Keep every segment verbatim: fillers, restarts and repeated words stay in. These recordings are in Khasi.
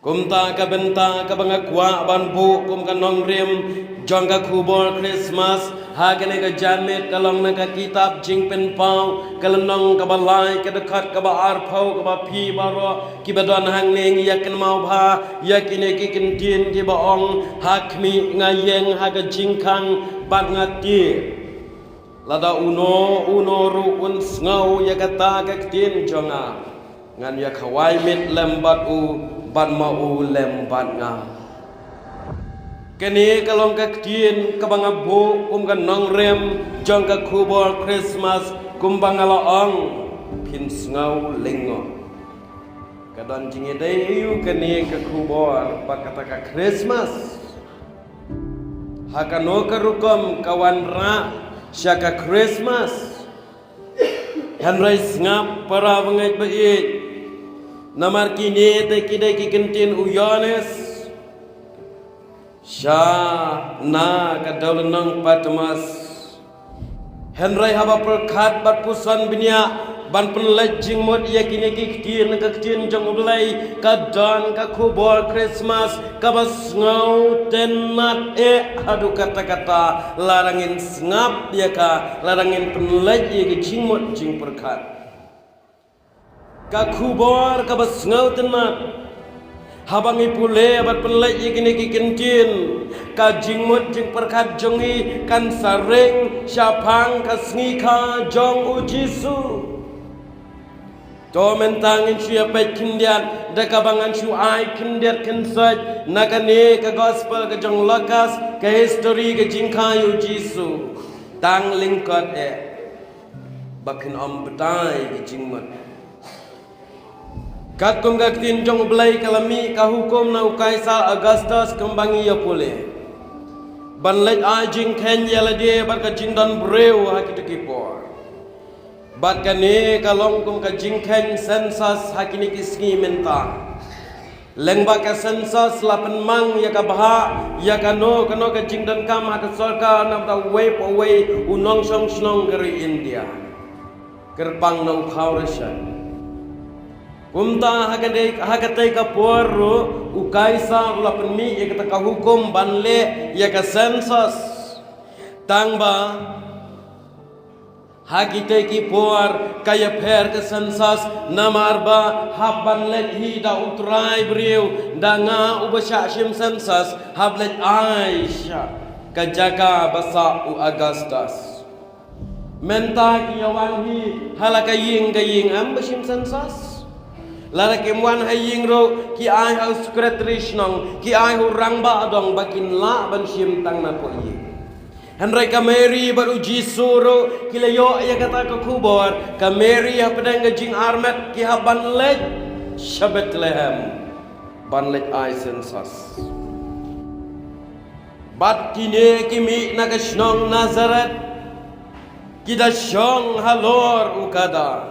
Kumta ka bynta kaba nga kwah ban buh kum ka nongrim jong ka khubor Christmas ha kane ka janmiet ka long na ka kitab Jingpynpaw, ka lynnong kaba lai, ka dkhot kaba arphew, kaba phi baroh kiba don hangne ngi ïa kynmaw bha ïa kine ki kyntien kiba ong: Ha khmih nga ïeng ha ka jingkhang bad nga tieng. Lada uno uno ruh un sngew ïa kata ka ktien jong nga, ngan ïa khawai miet lem bad u, bad ma u lem bad nga. Kane ka long ka ktien kaba nga buh kum ka nongrim jong ka khubor Christmas, kumba nga la ong, phin sngew lyngngoh. Ka don jingïadei aïu kane ka khubor bad kata ka Christmas? Ha kano ka rukom ka wanrah sha ka Christmas? Hynrei sngap para bangeit ba ïeit, namar kine te ki dei ki kyntien u Ïoannis sha na ka dewlynnong Patmos. Hynrei haba pyrkhat bad puson bniah ban pynleit jingmut ïa kine ki ktien, ka ktien jong U Blei, ka don ka khubor Christmas kaba sngewtynnat eh haduh katta katta, lada ngin sngap ïa ka, lada ngin pynleit ïa ka jingmut jingpyrkhat. Ka khubor kaba sngewtynnat. Haba ngi pule bad pynleit ïa kine ki kyntien, ka jingmut jingpyrkhat jong ngi kan sa ring shaphang ka sngi kha jong U Jisu. To mynta ngin shu ïa peit khyndiat da kaba ngan shu ai khyndiat khynsoit na kane ka gospel ka jong Lukas, ka history ka jingkha ïa U Jisu. Tang lyngkot eh ba phin ym batai ka jingmut. Katkum ka ktien jong U Blei ka la mih ka hukum na u Kaisar Augustus kumba ngi ïa pule, ban leit ai jingkheiñ ïa lade bad ka jingdon briew ha kita ki por. Bad kane ka long kum ka jingkheiñ census ha kine ki sngi mynta. Lyngba ka census la pynmang ïa ka bhah ïa kano kano ka jingdonkam ha ka sorkar na bynta uwei pa uwei u nongshong shnong ka ri India, kyrpang na u khaw ration. Kumta ha katei, ha katei ka por ruh u Kaisar u la pynmih ïa kata ka hukum ban leh ïa ka census. Tang ba ha kitei ki por ka ïapher ka census, namar ba hap ban leit hi da u trai briew, da nga uba shah shim census, hap leit ai sha ka jaka ba sah u Augustus. Mynta ki ïa wan hi ha la ka ïing ka ïing, em ba shim census. Lada kim wan ha ïing ruh ki ai ha u secretary shnong, ki ai ha u rangbah dong ba kin lah ban shim tang na pdeng ïing. Hynrei ka Mary bad u Jisu ruh ki la ïoh ïa kata ka khubor. Ka Mary hapdeng ka jingarmet ki hap ban leit sha Bethlehem ban leit ai census. Bad kine ki mih na ka shnong Nazareth, ki da shong halor u kada.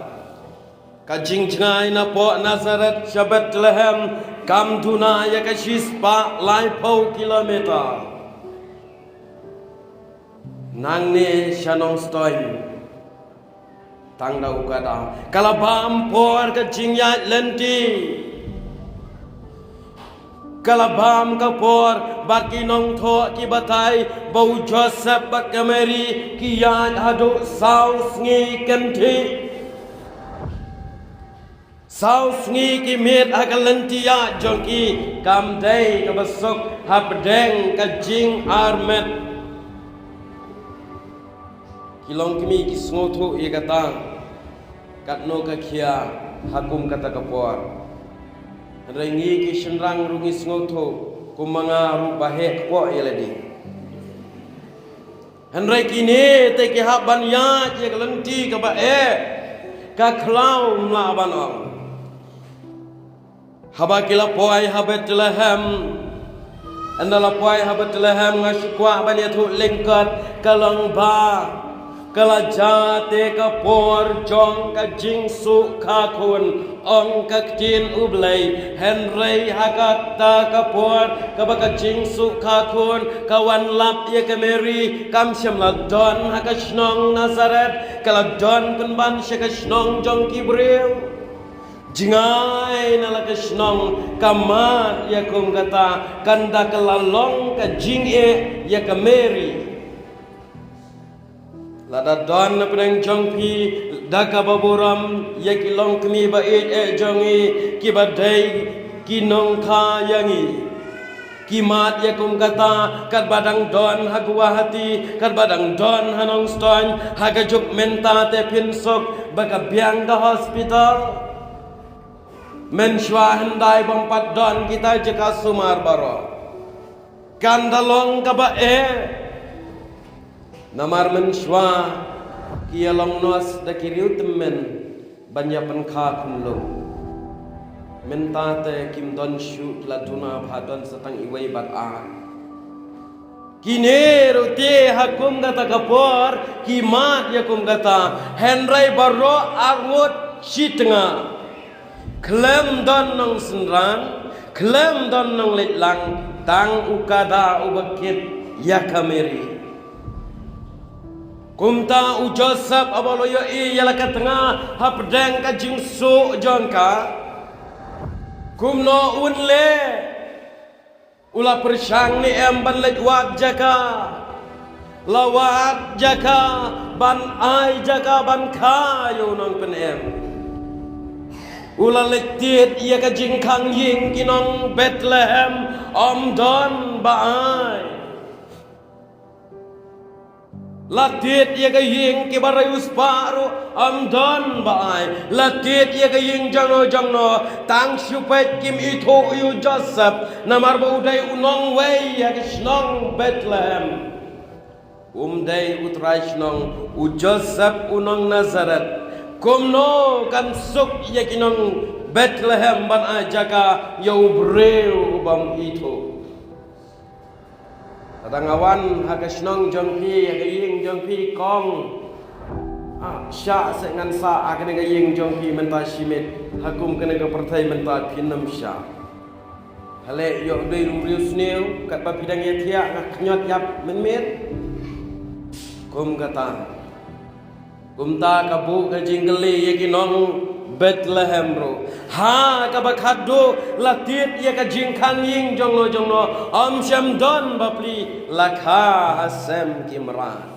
Ka jingjngai na poh Nazareth sha Bethlehem kam duna ïa ka shispah laiphew kilometer. Nangne sha Nongstoiñ, tang da u kada. Ka la bam por ka jingïaid lynti. Ka la bam ka por bad ki nongthoh ki batai ba u Joseph bad ka Mary ki ïaid haduh saw sngi kynthih. Saw sngi ki miet ha ka lynti ïaid jong ki, kam dei kaba suk hapdeng ka jingarmet. Ki longkmie ki sngewthuh ïa kata, katno ka khia ha kum kata ka por. Hynrei ngi ki shynrang ruh ngi sngewthuh, kum ma nga ruh ba heh kpoh ïa lade. Hynrei kine te ki hap ban ïaid ïa ka lynti kaba eh, ka khlaw, ym lah ban ong. Haba ki la poi ha Bethlehem, ynda la poi ha Bethlehem nga shu kwah ban ïathuh lyngkot, ka long ba ka la jia te ka por jong ka jingsuk kha khun, ong ka ktien U Blei. Hynrei ha kata ka por kaba ka jingsuk kha khun ka wan lap ïa ka Mary, kam shym la don ha ka shnong Nazareth, ka la don pynban sha ka shnong jong ki briew. Jngai na la ka shnong ka mad ïa kum kata, kan da ka la long ka jingeh ïa ka Mary. Lada don na pdeng jong phi da kaba burom ïa ki longkmie ba ïeit eh jong ngi, kiba dei ki nongkha ïa ngi. Ki mad ïa kum kata, katba dang don ha Guwahati, katba dang don ha Nongstoiñ, ha ka juk mynta te phin suk ba ka biang ka hospital. Mynshuwa hyndai bym pat don kita jaka sumar baroh. Kan da long kaba eh. Namar mynshuwa ki ïa long nurse da ki riew tymmen ban ïa pynkha khunlung. Mynta te kim don shuh, ki la duna bha don sa tang iwei bad ar. Kine ruh te ha kum kata ka por ki mad ïa kum kata, hynrei baroh arngut shi tnga. Khlem don nongsynran, khlem don nongleit lang, tang u kada uba kit ïa ka Mary. Kumta u Joseph haba u la ïohi ïa la ka tnga hapdeng ka jingsuh jong ka, kumno un leh? U la pyrshang ne em ban leit wad jaka? La wad jaka ban ai jaka ban kha ïa u nongpynim. U la leit tied ïa ka jingkhang ïing ki nong Bethlehem, ym don ba ai. La tied ïa ka ïing kiba rei u spah ruh, ym don ba ai. La tied ïa ka ïing jongno jongno, tang shu peit kim ithuh ïa u Joseph, namar ba u dei u nongwei ïa ka shnong Bethlehem. Um dei u trai shnong, u Joseph u nong Nazareth. Kumno kan suk ïa ki nong Bethlehem ban ai jaka ïa u briew u bym ithuh? Lada nga wan ha ka shnong jong phi, ha ka ïing jong phi, kong, ah, shah seh ngan sah ha kane ka ïing jong phi mynta shi miet, ha kum kane ka pyrthei mynta phin ym shah. Hale ïoh dei u briew sniew, katba phi dang ïathiah nga khñiot ïap mynmiet. Kum kata. Kumta ka buh ka jingkylli ïa ki nong Bethlehem ruh. Ha kaba khatduh la tied ïa ka jingkhang ïing jongno jongno, ym shym don ba plie, la kha ha sem ki mrad.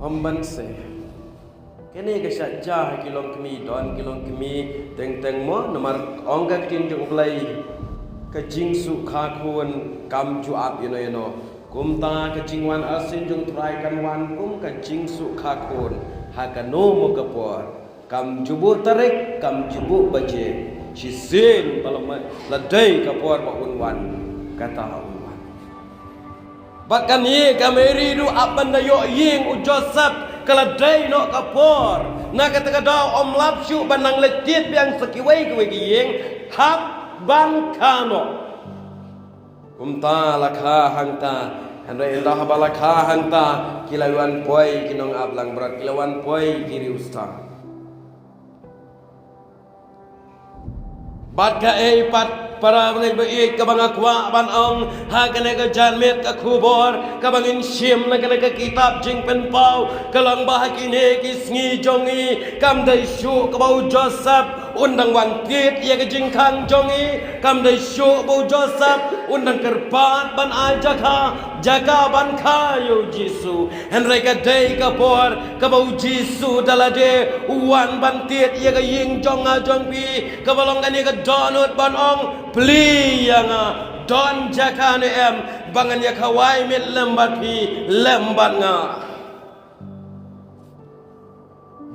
Ym ban seh. Kane ka shah jia ha ki longkmie, don ki longkmie teng teng mo, namar ong ka ktien jong U Blei, ka jingsuh kha khun kam ju ap ïano ïano. Kumta ka jingwan arsien jong U Trai kan wan kum ka jingsuh kha khun ha kano mo ka por. Kam ju buh tarik, kam ju buh baje. Shisien ba la ma-, la dei ka por ba un wan, kata un wan. Bad kane ka Mary ruh hap ban da ïoh ïing, u Joseph ka la dei noh ka por. Na kata ka daw ym lap shuh ban nang leit tied biang sa kiwei kiwei ki ïing, hap ban kha noh. Kumta la kha hangta, hynrei ynda haba la kha hangta, ki la wan poi ki nong ap langbrot, ki la wan poi ki riewstad. Bad kaei pat para bangeit ba ïeit kaba nga kwah ban ong ha kane ka janmiet ka khubor kaba ngin shim na kane ka kitab Jingpynpaw, ka long ba ha kine ki sngi jong ngi kam dei shuh kaba u Joseph un dang wan tied ïa ka jingkhang jong ngi, kam dei shuh ba u Joseph un dang kyrpad ban ai jaka, jaka ban kha ïa u Jisu. Hynrei ka dei ka por kaba u Jisu da lade u wan ban tied ïa ka ïing jong nga jong phi, kaba long kane ka dohnud ban ong, plie ïa nga, don jaka ne em ba ngan ïa khawai miet lem bad phi, lem bad nga.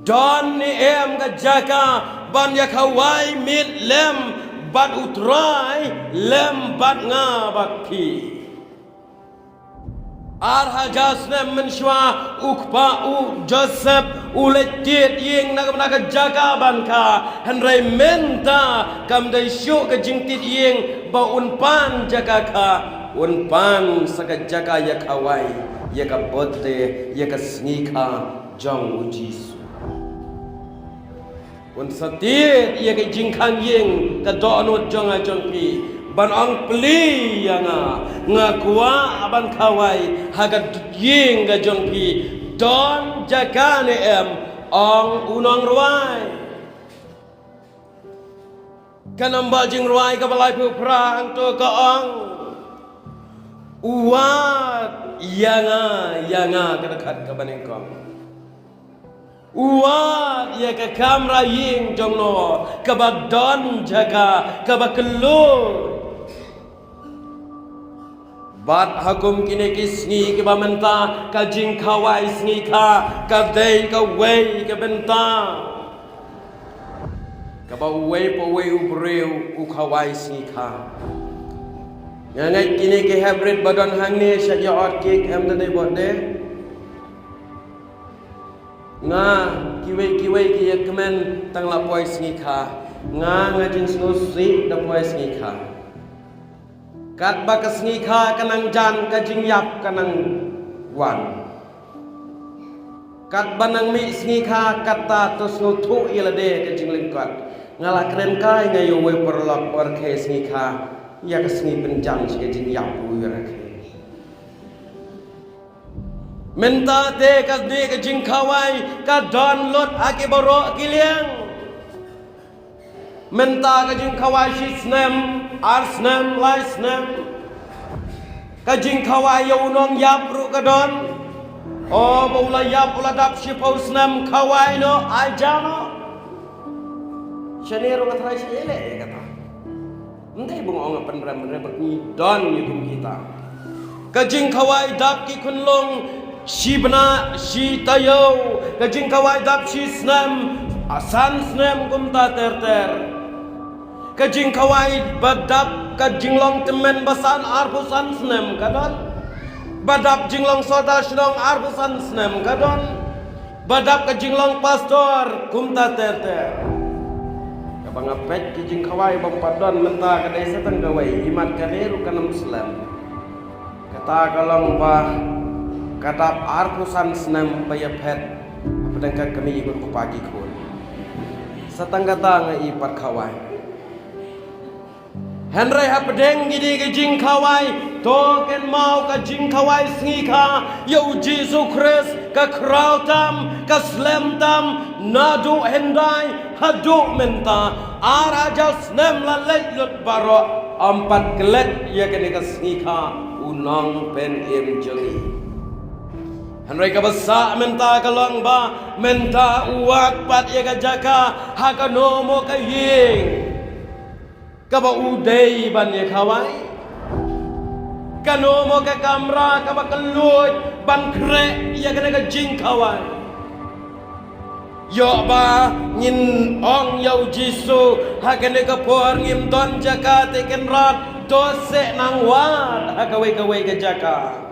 Don ne em ka jaka ban ïa khawai miet lem bad u Trai, lem bad nga bad phi. Ar hajar snem mynshuwa u kpa u Joseph u leit tied ïing na ka bynta ka jaka ban kha, hynrei mynta kam dei shuh ka jingtied ïing ba un pan jaka kha, un pan sa ka jaka ïa khawai ïa ka birthday, ïa ka sngi kha jong u Jisu. Un sa tied ïa ka jingkhang ïing, ka dohnud jong nga jong phi, ban ong, plie ïa nga, nga kwah ban khawai ha ka ïing ka jong phi. Don jaka ne em? Ong u nongrwai. Ka namba jingrwai kaba laiphew phra hangto ka ong: U wad ïa nga, ïa nga, ka dkhot kaba nyngkong. U wad ïa ka kamra ïing jong no kaba don jaka, kaba kylluid. Bad ha kum kine ki sngi kiba mynta, ka jingkhawai sngikha ka dei kawei ka bynta kaba uwei pa uwei u briew u khawai sngikha. Nga ngeit kine ki hybrid ba don hangne sha ïa ot kik em da dei bot de. Nga, kiwei kiwei ki ïa kmen tang la poi sngikha. Nga, nga jingsngewsih da poi sngikha. Katba ka sngikha ka nang jan, ka jingïap ka nang wan. Katba nang mih sngikha, kata to sngewthuh ïa lade ka jinglyngkot. Nga la kren kai nga ïa uwei u paralok, u rkhie sngikha ïa ka sngi pynjan sha ka jingïap u rkhie. Mynta te ka dei ka jingkhawai ka don lut ha ki baroh ki liang. Mynta ka jingkhawai shi snem, ar snem, lai snem. Ka jingkhawai ïa u nongïap ruh ka don. O, ba u la ïap, u la dap shiphew snem, khawai noh, ai ja noh. Shane ruh nga tharai shi ïaleh ïa kata. Ym dei ba nga ong nga pynrem, pynrem ba ngi don ngi kum kita. Ka jingkhawai dap ki khunlung shi bnai shi taïew. Ka jingkhawai dap shi snem, a, san snem kumta ter ter. Ka jingkhawai ba dap ka jinglong tymmen ba san, arphew san snem ka don. Ba dap jinglong sordar shnong, arphew san snem ka don. Ba dap ka jinglong pastor kumta ter ter. Kaba nga peit ki jingkhawai bym pat don mynta ka dei sa tang kawei, imat kane ruh kan ym slem. Kata ka long ba ka dap arphew san snem ba ïa phet hapdeng ka kmie bad u kpa ki khun. Sa tang kata nga i pat khawai. Hynrei hapdeng kine ki jingkhawai, to kynmaw ka jingkhawai sngikha ïa u Jisu Khrist ka khraw tam, ka slem tam, naduh hyndai haduh mynta, ar hajar snem la leit lut baroh, ym pat klet ïa kane ka sngikha u Nongpynim jong ngi. Hynrei kaba sah mynta ka long ba mynta u wad pat ïa ka jaka ha kano mo ka ïing kaba u dei ban ïa khawai. Kano mo ka kamra kaba kylluid ban khreh ïa kane ka jingkhawai. Ïoh ba ngin ong ïa u Jisu ha kane ka por ngim don jaka, te Kynrad, to seh nang wad ha kawei kawei ka jaka.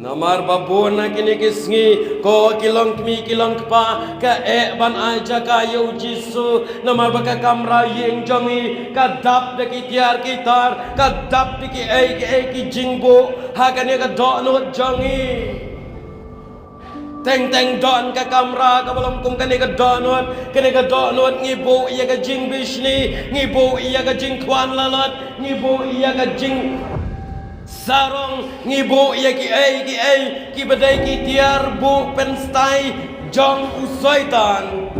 Namar ba bun ha kine ki sngi, ko ki longkmie ki longkpa, ka eh ban ai jaka ïa u Jisu. Namar ba ka kamra ïing jong ngi ka dap da ki tiar ki tar, ka dap da kiei kiei ki jingbuh ha kane ka dohnud jong ngi. Teng teng don ka kamra kaba long kum kane ka dohnud, kane ka dohnud ngi buh ïa ka jingbishni, ngi buh ïa ka jingkhwan lalot, ngi buh ïa ka jing sarong, ngi buh ïa kiei kiei kiba dei ki tiar buh pynstai jong u Soitan.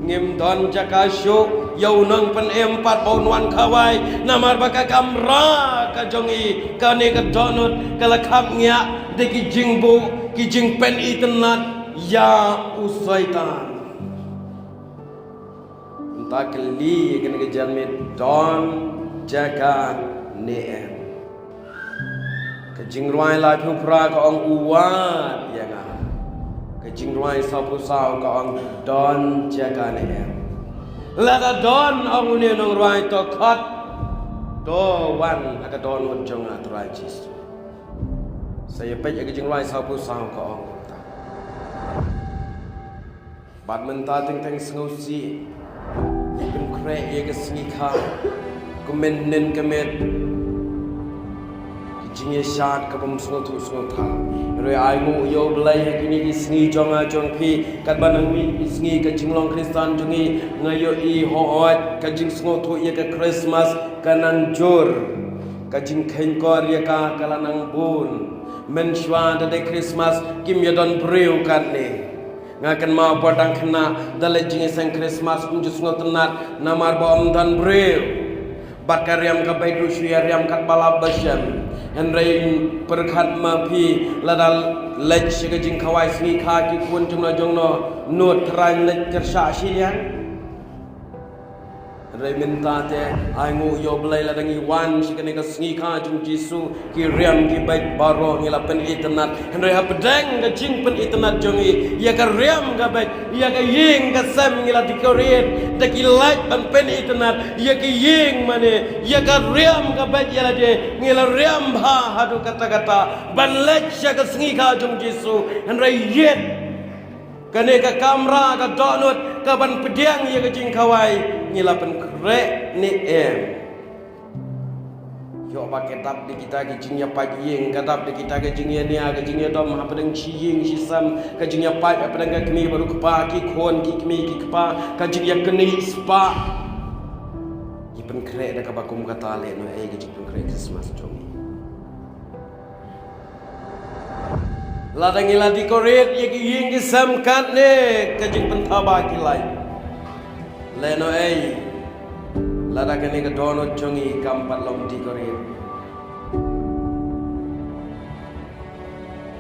Ngim don jaka shuh ïa u Nongpynim pat ba un wan khawai, namar ba ka kamra ka jong ngi, kane ka dohnud, ka la khap ngiah da ki jingbuh, ki jingpynitynnad ïa u Soitan. Mynta kylli ïa kane ka janmiet, don jaka ne em? Ka jingrwai laiphew phra ka ong u wad ïa nga. Ka jingrwai sawphew saw ka ong don jaka ne em? Lada don, ong une u nongrwai, to khot, to wan ha ka dohnud jong nga Trai Jisu. Sa ïa peit ïa ka jingrwai sawphew saw ka ong kumta. Bad mynta teng teng sngewsih, ïa kane ka sngi kha, kumne nen ka met, ka jingïashad ka bym sngewthuh sngewthaw. Hynrei ai nguh ïa U Blei ha kine ki sngi jong nga jong phi, katba nang mih ki sngi ka jinglong Khristan jong ngi, nga ïohi hooid ka jingsngewthuh ïa ka Christmas ka nang jur, ka jingkheiñ kor ïa ka ka la nang bun. Mynshuwa da dei Christmas kim ïadon briew katne. Nga kynmaw por dang khynnah, da leit jingïaseng Christmas ym ju sngewtynnat namar ba ym don briew. Bad ka riam ka beit ruh shu ïa riam katba lap ba shem. Hynrei pyrkhat ma phi, lada leit sha ka jingkhawai sngi kha ki khun jongno jongno, nud trai leit kyrshah shiliang. Hynrei mynta te, ai nguh ïa U Blei lada ngi wan sha kane ka sngi kha jong U Jisu, ki riam ki beit baroh ngi la pynitynnat. Hynrei hapdeng ka jingpynitynnat jong ngi ïa ka riam ka beit, ïa ka ïing ka sem ngi la decorate da ki light ban pynitynnat ïa ka ïing mane ïa ka riam ka beit ïa lade, ngi la riam bha haduh katta katta ban leit sha ka sngi kha jong U Jisu. Hynrei ïit kane ka kamra ka dohnud ka ban pdiang ïa ka jingkhawai ngi la pynkhreh ne em? Ïoh ba ka dap da kita ka jingïapait ïing, ka dap da kita ka jingïania, ka jingïadom hapdeng shi ïing shi sem, ka jingïapait hapdeng ka kmie bad u kpa, ki khun ki kmie ki kpa, ka jingïaknieh spah. Ngi pynkhreh da kaba kum kata, lehnohei ka jingpynkhreh Christmas jong ngi? Lada ngi la decorate ïa ki ïing ki sem katne ka jingpynthaba ki light, lehnohei lada kane ka dohnud jong ngi kam pat long decorate?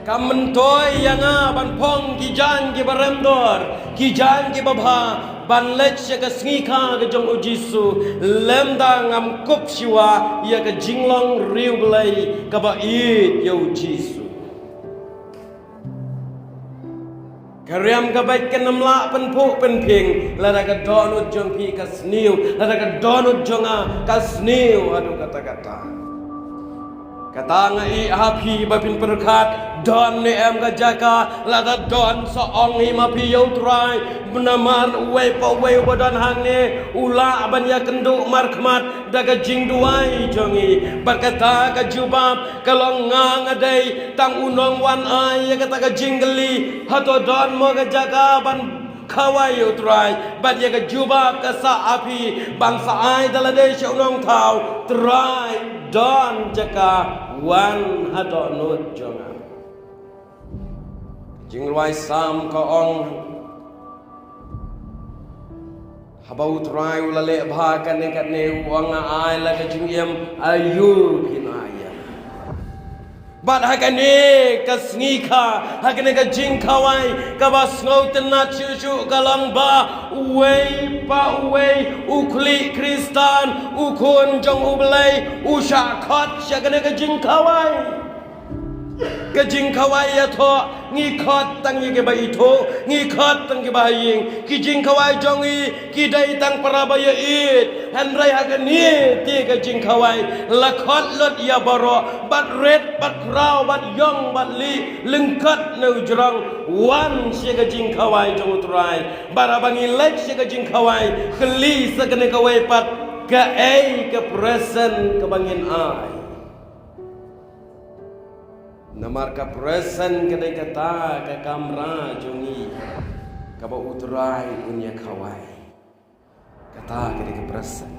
Kam myntoi ïa nga ban phong ki jaiñ kiba rem dor, ki jaiñ kiba bha, ban leit sha ka sngi kha ka jong U Jisu, lymda ngam kup shuwa ïa ka jinglong riewblei kaba ïeit ïa U Jisu. Ka riam ka beit kan ym lah pynphuh pynphieng lada ka dohnud jong phi ka sniew, lada ka dohnud jong nga ka sniew haduh katta katta. Kata nga ïeh ha phi ba phin pyrkhat, don ne em ka jaka, lada don sa ong hi ma phi ïa U Trai, namar uwei pa uwei uba don hangne u lah ban ïakynduh markhmat da ka jingduwai jong ngi. Bad kata ka jubab ka long, nga nga dei tang u nongwan ai ïa kata ka jingkylli, hato don mo ka jaka ban khawai ïa U Trai? Bad ïa ka jubab ka sah ha phi ban sa ai da lade sha U Nongthaw: Trai, don jaka, wan ha dohnud jong nga. Jingrwai Salm ka ong, haba U Trai u la leh bha katne katne, u ong, nga ai la ka jingim, aïu phin ai ïa nga? Bad ha kane ka sngi kha, ha kane ka jingkhawai kaba sngewtynnat shuh shuh ka long ba uwei pa uwei u khlieh Khristan, u khun jong U Blei, u shah khot sha kane ka jingkhawai. Ka jingkhawai ïathoh, ngi khot tang ïa kiba ithuh, ngi khot tang kiba ha ïing. Ki jingkhawai jong ngi ki dei tang para ba ïeit. Hynrei ha kane te ka jingkhawai la khot lut ïa baroh, bad rit bad khraw bad ïong bad lieh, lyngkot ne u jrong, wan sha ka jingkhawai jong U Trai. Bad haba ngi leit sha ka jingkhawai, kylli sa kane kawei pat, kaei ka present kaba ngin ai? Namar ka present ka dei kata ka kamra jong ngi kaba U Trai un ïakhawai. Kata ka dei ka present.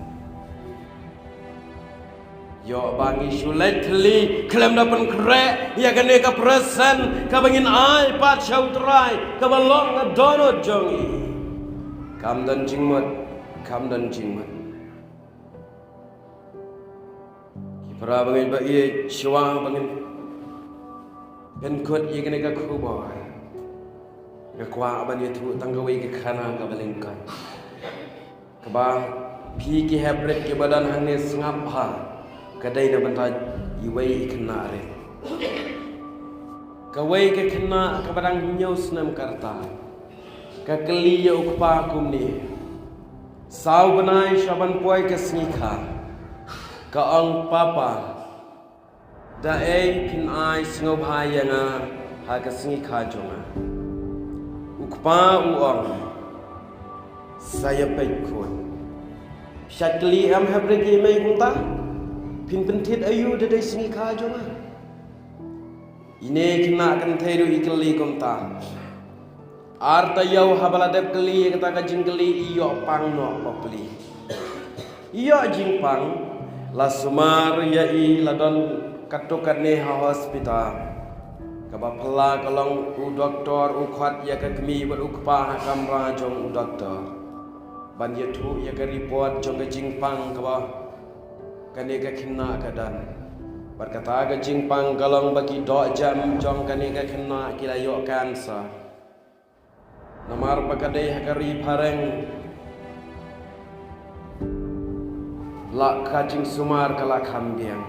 Ïoh ba ngi shu leit thylli khlem da pynkhreh ïa kane ka present kaba ngin ai pat sha U Trai, kaba long ka dohnud jong ngi. Kam don jingmut, kam don jingmut. Ki para bangeit ba ïeit, shuwa ba ngin pynkut ïa kane ka khubor, nga kwah ban ïathuh tang kawei ka khana kaba lyngkot, kaba phi ki heprit kiba don hangne sngap bha. Ka dei na bynta iwei i khynnah rit. Kawei ka khynnah kaba dang hynñiew snem ka rta, ka kylli ïa u kpa kumne: Saw bnai shuwa ban poi ka sngi kha, ka ong, Papa, da ei phin ai sngewbha ïa nga ha ka sngi kha jong nga? U kpa u ong, Sa ïa peit khun. Phi shait kylli em hapdeng ki mei kumta? Phin pynthied aïu da dei sngi kha jong nga? Ine i khynnah kynthei ruh i kylli kumta. Ar taïew haba la dep kylli ïa kata ka jingkylli, i ïoh pang noh bapli. I ïoh jingpang, la sumar ïa i, la don katto katne ha hospital. Kaba phylla ka long u doktor u khot ïa ka kmie bad u kpa ha kamra jong u doktor ban ïathuh ïa ka report jong ka jingpang kaba kane ka khynnah ka don. Bad kata ka jingpang ka long ba ki dohjem jong kane ka khynnah ki la ïoh cancer. Namar ba ka dei ha ka ri phareng, la ka jingsumar ka la kham biang.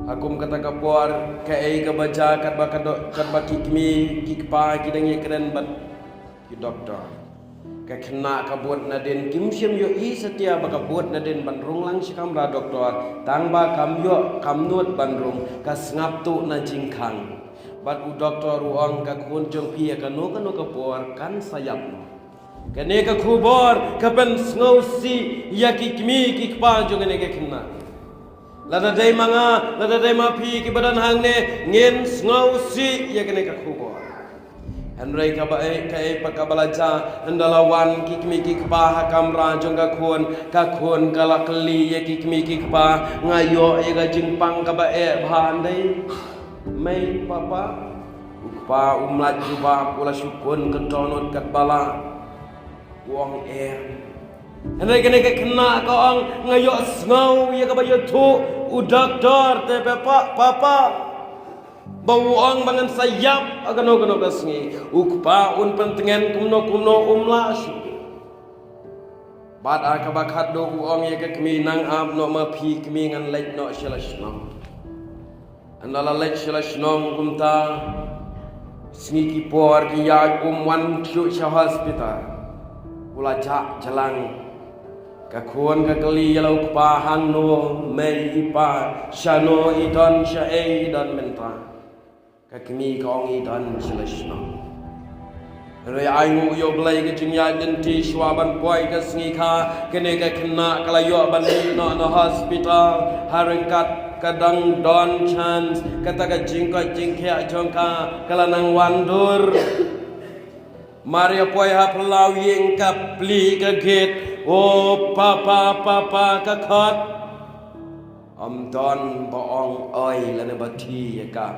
Ha kum kata ka por, kaei kaba jia katba ka do-, katba ki kmie ki kpa ki dang ïakren bad ki doktor. Ka khynnah ka bud nadien, kim shym ïohi satia ba ka bud nadien ban rung lang sha kamra doktor. Tang ba kam ïoh, kam nud ban rung, ka sngap tuh na jingkhang. Bad u doktor u ong, ka khun jong phi ha kano kano ka por kan sa ïap noh. Kane ka khubor ka pynsngewsih ïa ki kmie ki kpa jong kane ka khynnah. Lada dei ma nga, lada dei ma phi kiba don hangne, ngin sngewsih ïa kane ka khubor. Hynrei kaba ei, kaei pat kaba la jia, ynda la wan ki kmie ki kpa ha kamra jong ka khun, ka khun ka la kylli ïa ki kmie ki kpa, nga ïoh ïa ka jingpang kaba eh bha, ym dei? Mei, papa? U kpa um lait jubab, u la shu kun ka dohnud katba lah u ong em. Hynrei kane ka khynnah ka ong, nga ïohsngew ïa kaba ïathuh u doktor te, papa, papa, ba u ong ba ngan sa ïap ha kano kano ka sngi. U kpa un pyntngen kumno kumno um lah shuh. Bad ha kaba khatduh u ong ïa ka kmie, nang ap noh ma phi kmie, ngan leit noh sha la shnong. Ynda la leit sha la shnong kumta, sngi ki por ki ïaid um wan shuh sha hospital. U la jah jlang. Ka khun ka kylli ïa la u kpa, hangno mei i pa, shano i don, shaei i don mynta. Ka kmie ka ong i don sha la shnong. Hynrei ainguh ïa U Blei ka jingïaid lynti shuwa ban poi ka sngi kha, kane ka khynnah ka la ïoh ban leit noh na hospital, ha ryngkat ka dang don chance, kata ka jingkoit jingkhiah jong ka, ka la nang wan dur. Mar ïa poi ha phyllaw ïing ka plie ka gate, o papa, papa, ka khot. Ym don ba ong oi lane ba thiah ïa ka.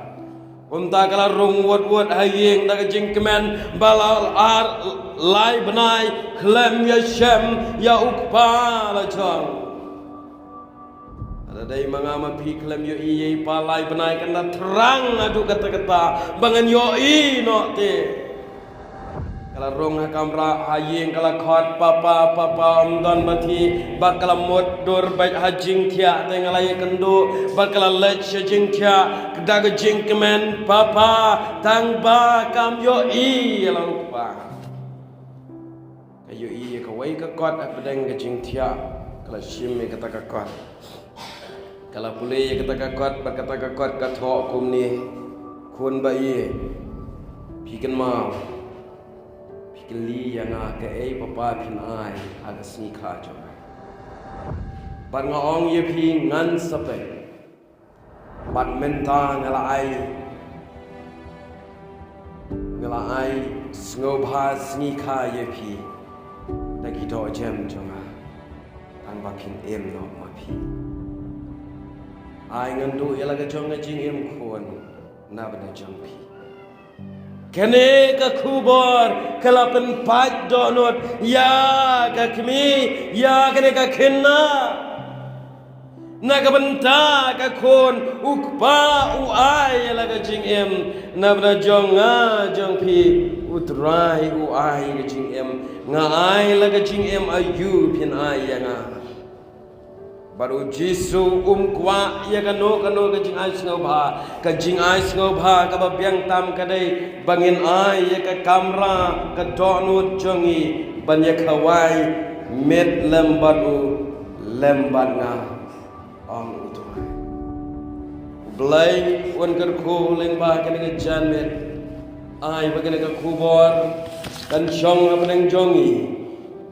Kumta ka la rung wut wut ha ïing da ka jingkmen ba la ar lai bnai khlem ïashem ïa u kpa la jong. Lada dei ma nga ma phi khlem ïohi ïa i pa lai bnai kan da thrang naduh katta katta ba ngan ïohi noh te. Ka la rung ha kamra, ha ïing ka la khot, papa, papa, ym don ba thiah, bad ka la mut dur beit ha jingthiah, te nga la ïakynduh, bad ka la leit sha jingthiah, da ka jingkmen, papa, tang ba kam ïohi ïa la u kpa. Ka ïohi ïa kawei ka kot hapdeng ka jingthiah, ka la shim ïa kata ka kot. Ka la pule ïa kata ka kot, bad kata ka kot ka thoh kumne, khun ba ïeit, phi kynmaw, phi kylli ïa nga kaei papa phin ai ha ka sngi kha jong nga. Bad nga ong ïa phi ngan sa peit. Bad mynta nga la ai, nga la ai sngewbha sngi kha ïa phi da ki dohjem jong nga. Tang ba phin im noh ma phi. Ai ngan duh ïa la ka jong ka jingim khun na bynta jong phi. Kane ka khubor ka la pynpait dohnud ïa ka kmie, ïa kane ka khynnah. Na ka bynta ka khun, u kpa u ai ïa la ka jingim. Na bynta jong nga jong phi, U Trai u ai ka jingim. Nga ai la ka jingim, aïu phin ai ïa nga? Bad U Jisu um kwah ïa kano kano ka jingai sngewbha. Ka jingai sngewbha kaba biang tam ka dei ba ngin ai ïa ka kamra ka dohnud jong ngi ban ïa khawai miet lem bad u, lem bad nga, ong U Trai. U Blei un kyrkhu lyngba kane ka janmiet. Ai ba kane ka khubor kan shong hapdeng jong ngi,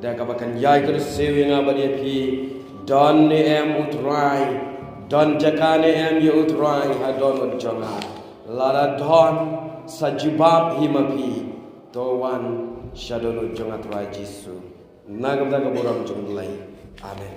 da kaba kan ïai kyrsiew ïa nga bad ïa phi. Don ne em U Trai? Don jaka ne em ïa U Trai ha dohnud jong nga? Lada don, sa jubab hi ma phi. To wan sha dohnud jong nga Trai Jisu. Na ka bynta ka burom jong U Blei. Amen.